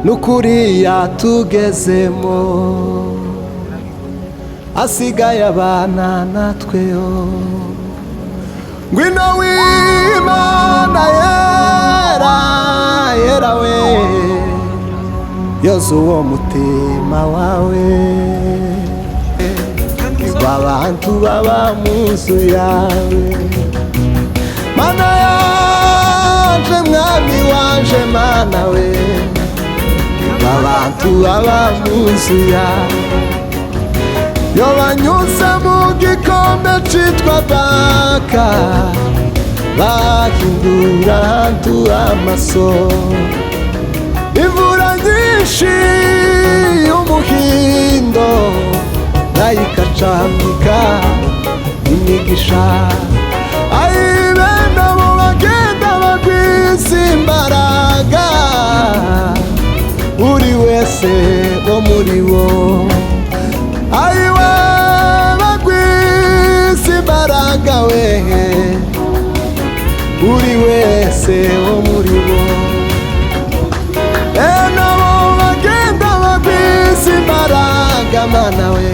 N'ukuri yatugezemo, asigaye abana natwe yo. Ngwino w'Imana yera, yera we, yoza uwo mutima wawe. Igwa abantu baba mu nzu yawe. Mana yanje, Mwami wanje, Mana we, igwa abantu baba mu nzu yawe. Yo banyuze mu gikombe citwa Baka, bahindura ahantu amaso. Imvura nyinshi y'umuhindo nayo ikacambika imigisha. Ayi, bene abo bagenda bagwiza imbaraga, buri wese wo muri bo. Ayiwe, bagwiza imbaraga we, buri wese wo muri bo. Bene abo bagenda bagwiza imbaraga, Mana we.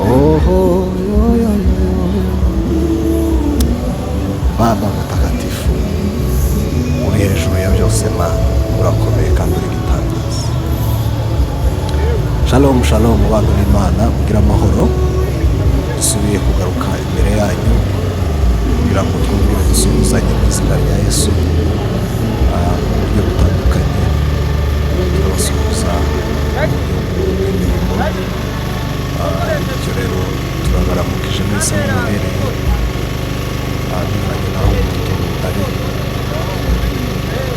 Oho, yo, yo, yo, yo. Baba mutagatifu, uri hejuru ya byose, Mana, urakomeye kandi uri gitangaza. Shalom, shalom, bantu b'Imana, mugira amahoro. Dusubiye kugaruka imbere yanyu kugira ngo twongere dusuhuzanye mu izina rya Yesu mu buryo butandukanye. Turabasuhuza mu buryo bw'imirimo. Bityo rero turabaramukije mwese aho muherereye, bivanye n'aho umuntu ari,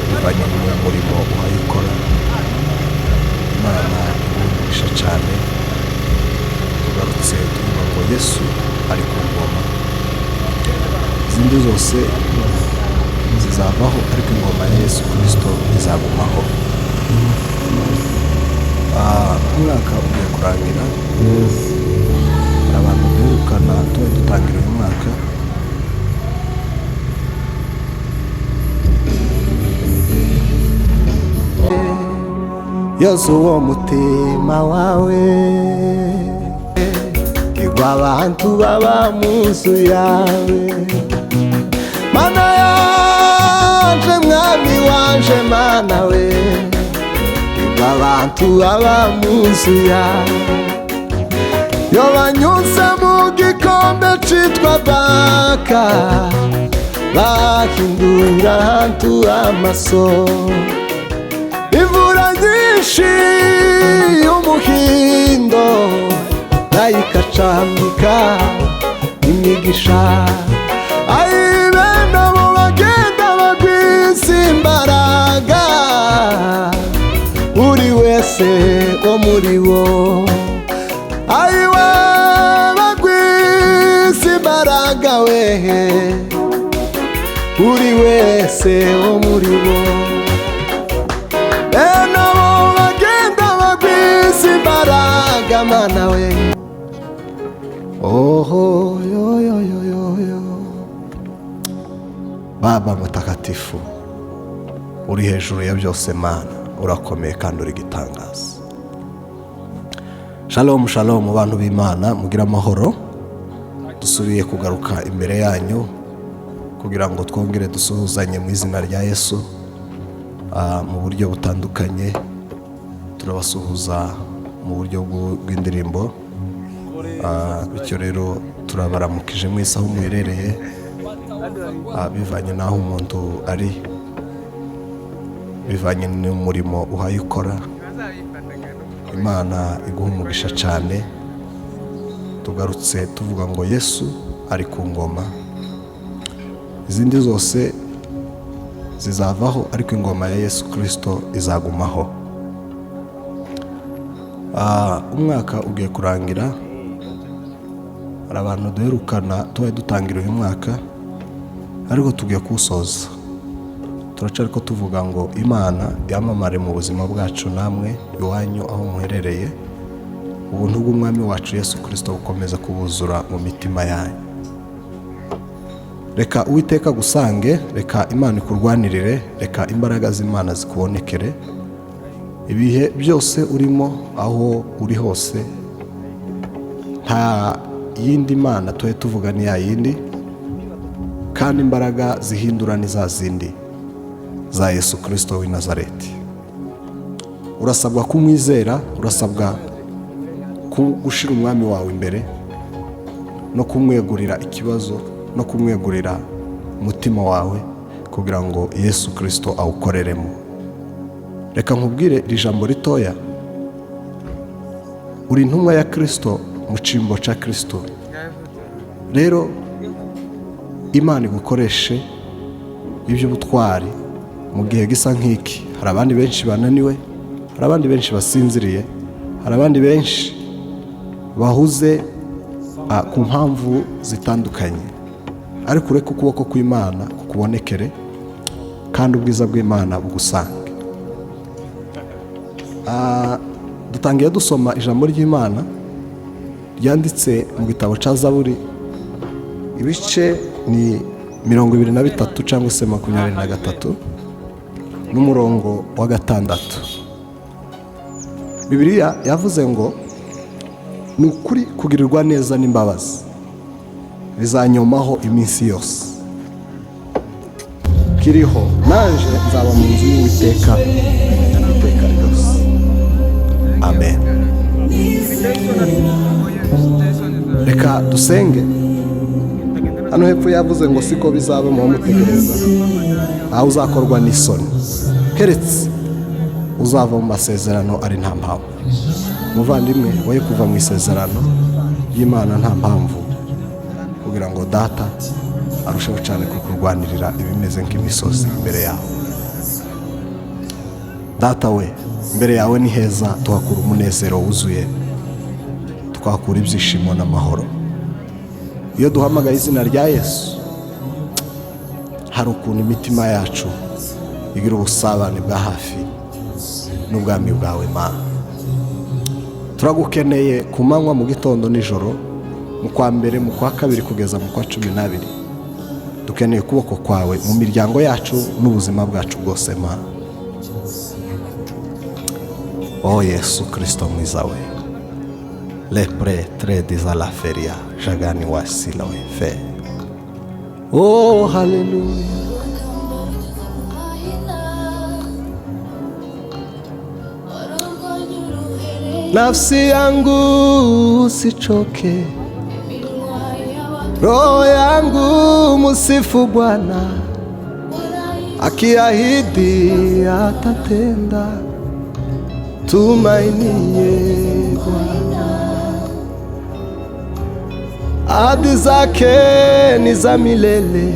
bivanye n'umurimo uhayikora. Imana iguhe umugisha cyane. Tugarutse tuvuga ngo Yesu ari ku ngoma. Izindi zose zizavaho, ariko ingoma ya Yesu Kirisito izagumaho. Umwaka ugiye kurangira. Hari abantu duherukana tuba dutangira uyu mwaka. Yoza uwo mutima wawe, igwa abantu baba mu nzu yawe. Mana yanje, Mwami wanje, Mana we, igwa abantu baba mu nzu yawe. Yo banyuze mu gikombe citwa Baka, bahindura ahantu amaso. Imvura nyinshi y'umuhindo nayo ikacambika imigisha. Ayi, bene abo bagenda bagwiza imbaraga, buri wese wo muri bo. Ayiwe, bagwiza imbaraga we, buri wese wo muri bo. Bene abo bagenda bagwiza imbaraga, Mana we. Oho, yo, yo, yo, yo, yo. Baba mutagatifu, uri hejuru ya byose, Mana, urakomeye kandi uri gitangaza. Shalom, shalom, bantu b'Imana, mugira amahoro. Dusubiye kugaruka imbere yanyu kugira ngo twongere dusuhuzanye mu izina rya Yesu mu buryo butandukanye. Turabasuhuza mu buryo bw'indirimbo. Bityo rero turabaramukije mwese aho muherereye, bivanye n'aho umuntu ari, bivanye n'umurimo uhaye ukora. Imana iguha umugisha cyane. Tugarutse tuvuga ngo Yesu ari ku ngoma. Izindi zose zizavaho, ariko ingoma ya Yesu Kirisito izagumaho. Umwaka ugiye kurangira. Hari abantu duherukana tuba dutangira uyu mwaka, ariko tugiye kuwusoza. Turaca ariko tuvuga ngo Imana yamamare mu buzima bwacu, namwe iwanyu aho muherereye. Ubuntu bw'Umwami wacu Yesu Kirisito bukomeza kubuzura mu mitima yanyu. Reka Uwiteka agusange, reka Imana ikurwanirire, reka imbaraga z'Imana zikubonekere. Ibihe byose urimo, aho uri hose, nta yindi mana tuhe tuvuga, ni ya yindi, kandi imbaraga zihindura ni za zindi za Yesu Kirisito w'i Nazareti. Urasabwa kumwizera, urasabwa gushyira umwami wawe imbere no kumwegurira ikibazo no kumwegurira umutima wawe kugira ngo Yesu Kirisito awukoreremo. Reka nkubwire iri jambo ritoya: uri intumwa ya Kirisito mu cyimbo cya Kirisito. Rero Imana igukoreshe iby'ubutwari mu gihe gisa nk'iki. Hari abandi benshi bananiwe, hari abandi benshi basinziriye, hari abandi benshi bahuze ku mpamvu zitandukanye, ariko ureke ukuboko kw'Imana kukubonekere kandi ubwiza bw'Imana bugusange. Dutangiye dusoma ijambo ry'Imana ryanditse mu gitabo cya Zaburi, ibice ni 23 cyangwa se 23 n'umurongo wa 6. Bibiliya yavuze ngo: "Ni ukuri kugirirwa neza n'imbabazi bizanyomaho iminsi yose kiriho, nanje nzaba mu nzu y'Uwiteka iteka ryose." Amen. Reka dusenge. Hano hepfo yavuze ngo: "Siko bizaba mu bamutegereza, aho uzakorwa n'isoni, keretse uzava mu masezerano ari nta mpamvu." Muvandimwe, woye kuva mu isezerano ry'Imana nta mpamvu, kugira ngo Data arusheho cyane kukurwanirira ibimeze nk'imisozi imbere yawe. Data we, imbere yawe ni heza, tuhakura umunezero wuzuye, tuhakura ibyishimo n'amahoro. Iyo duhamagaye izina rya Yesu, hari ukuntu imitima yacu igira ubusabane bwa hafi n'ubwami bwawe. Mana, turagukeneye ku manywa, mu gitondo, nijoro, mu kwa mbere, mu kwa kabiri, kugeza mu kwa 12. Dukeneye ukuboko kwawe mu miryango yacu n'ubuzima bwacu bwose. Mana, oh Yesu Kirisito mwiza we, lepre trediza la feria jagani wasila we fe. Oh haleluya! Nafsi yangu usichoke, roho yangu musifu Bwana, akiahidi atatenda, tumainie Bwana. Ahadi zake ni za milele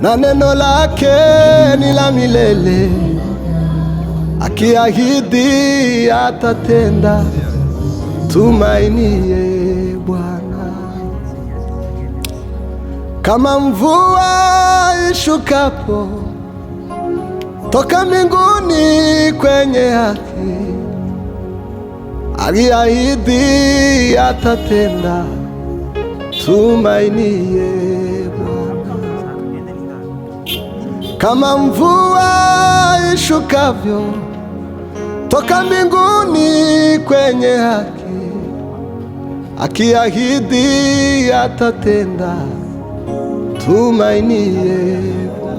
na neno lake ni la milele, akiahidi atatenda, tumainie Bwana. Kama mvua ishukapo toka mbinguni kwenye ardhi, aliahidi atatenda, tumainie Bwana. Kama mvua ishukavyo toka mbinguni kwenye haki, akiahidi atatenda, tumainie Bwana.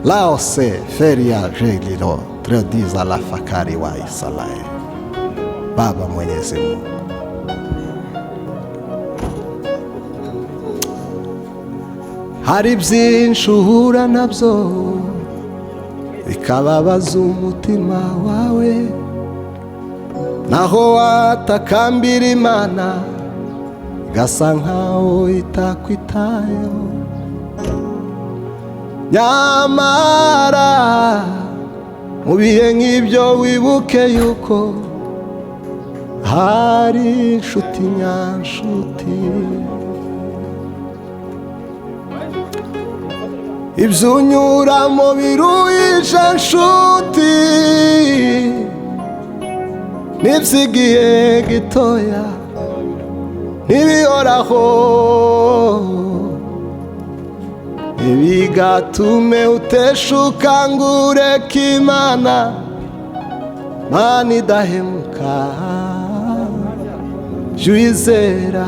Laose feria jelilo tradiza la fakari wa isalae. Baba Mwenyezi Mungu, hari byinshi uhura nabyo bikababaza umutima wawe, naho watakambira Imana igasa nkaho itakwitayeho. Nyamara mu bihe nk'ibyo wibuke yuko hari inshuti nyanshuti. Ibyo unyuramo biruhije nshuti, n'iby'igihe gitoya ntibihoraho. Ntibigatume uteshuka ngo ureke Imana, Mana idahemuka, jya uyizera.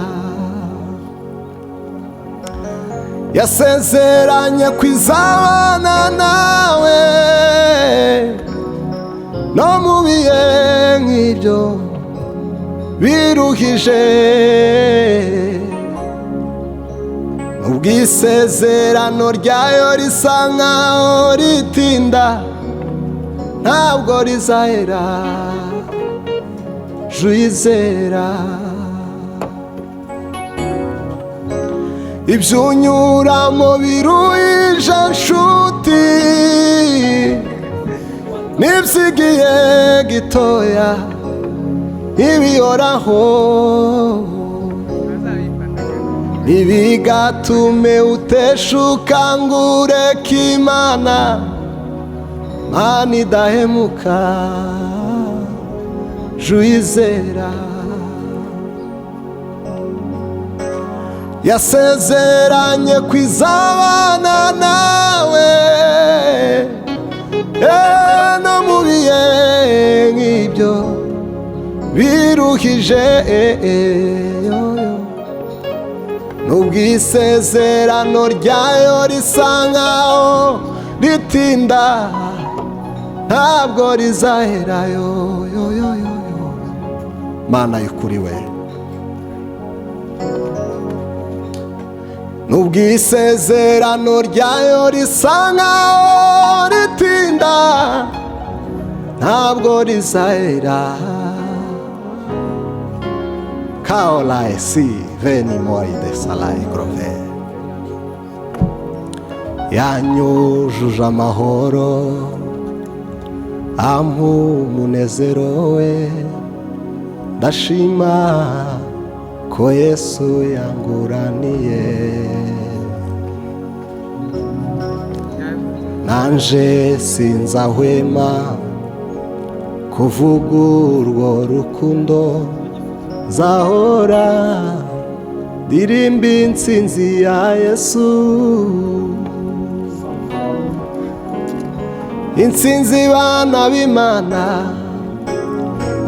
Yasezeranye ko izabana nawe no mu bihe nk'ibyo biruhije. Ubwisezerano ryayo risa nkaho ritinda, ntabwo rizahera, jya uyizera. Ibyo unyuramo biruhije nshuti, nibyigiye gitoya ntibihoraho. Ntibigatume uteshuka ngo ureke Imana, Mana idahemuka, jya uyizera. Yasezeranye ko izabana nawe no mu bihe nk'ibyo biruhije. N'ubwisezerano ryayo risa nkaho ritinda, ntabwo rizahera. Yo yo yo yo, Mana y'ukuri we. N'ubwisezerano ryayo risa nkaho ritinda, ntabwo rizahera. Kaolae si veni moi de salai grove. Yanyujuje amahoro, ampa umunezero we, ndashima ko Yesu yanguraniye. Nanje sinzahwema kuvuga urwo rukundo, nzahora ndirimba intsinzi ya Yesu. Intsinzi bana b'Imana,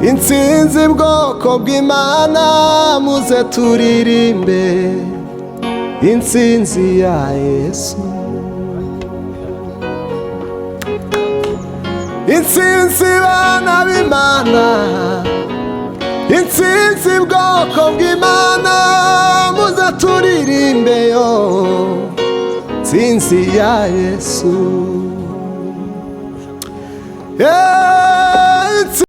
intsinzi bwoko bw'Imana, muze turirimbe intsinzi ya Yesu. Intsinzi bana b'Imana, intsinzi bwoko bw'Imana, muze turirimbe yo intsinzi ya Yesu.